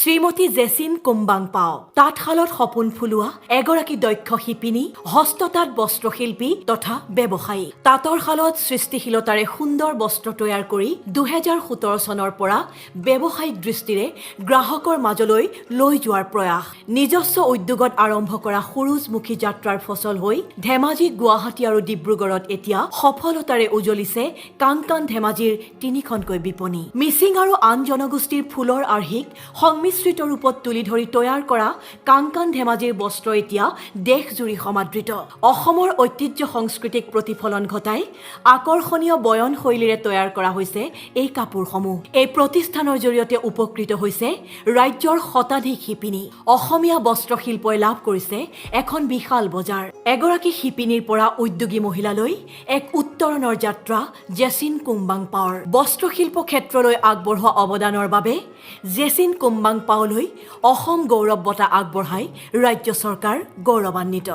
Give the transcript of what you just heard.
শ্ৰীমতী জেচিন কুম্বাং পাও। তাঁতশালত সপোন ফুলোৱা এগৰাকী দক্ষ শিপিনী, হস্ততাঁত বস্ত্ৰশিল্পী তথা ব্যৱসায়ী। তাঁতৰ শালত সৃষ্টিশীলতাৰে সুন্দৰ বস্ত্ৰ তৈয়াৰ কৰি 2017 চনৰ পৰা ব্যৱসায়িক দৃষ্টিৰে গ্ৰাহকৰ মাজলৈ লৈ যোৱাৰ প্ৰয়াস। নিজস্ব উদ্যোগত আৰম্ভ কৰা সূৰুযমুখী যাত্ৰাৰ ফচল হৈ ধেমাজি, গুৱাহাটী আৰু ডিব্ৰুগড়ত এতিয়া সফলতাৰে উজলিছে কাংকান ধেমাজিৰ তিনিখনকৈ বিপণী। মিচিং আৰু আন জনগোষ্ঠীৰ ফুলৰ আৰ্হিক সংমিশ্ৰিত ৰূপত তুলি ধৰি তৈয়াৰ কৰা কাংকান ধেমাজিৰ বস্ত্ৰ এতিয়া দেশজুৰি সমাদৃত। অসমৰ ঐতিহ্য সংস্কৃতিক প্ৰতিফলন ঘটাই আকৰ্ষণীয় বয়ন শৈলীৰে তৈয়াৰ কৰা হৈছে এই কাপোৰসমূহ। এই প্ৰতিষ্ঠানৰ জৰিয়তে উপকৃত হৈছে ৰাজ্যৰ শতাধিক শিপিনী। অসমীয়া বস্ত্ৰশিল্পই লাভ কৰিছে এখন বিশাল বজাৰ। এগৰাকী শিপিনীৰ পৰা উদ্যোগী মহিলালৈ এক উত্তৰণৰ যাত্ৰা জেচিন কুম্বাং পাওৰ। বস্ত্ৰশিল্প ক্ষেত্ৰলৈ আগবঢ়োৱা অৱদানৰ বাবে জেচিন কুম্বাং পাওলৈ অসম গৌৰৱ বঁটা আগবঢ়াই ৰাজ্য চৰকাৰ গৌৰৱান্বিত।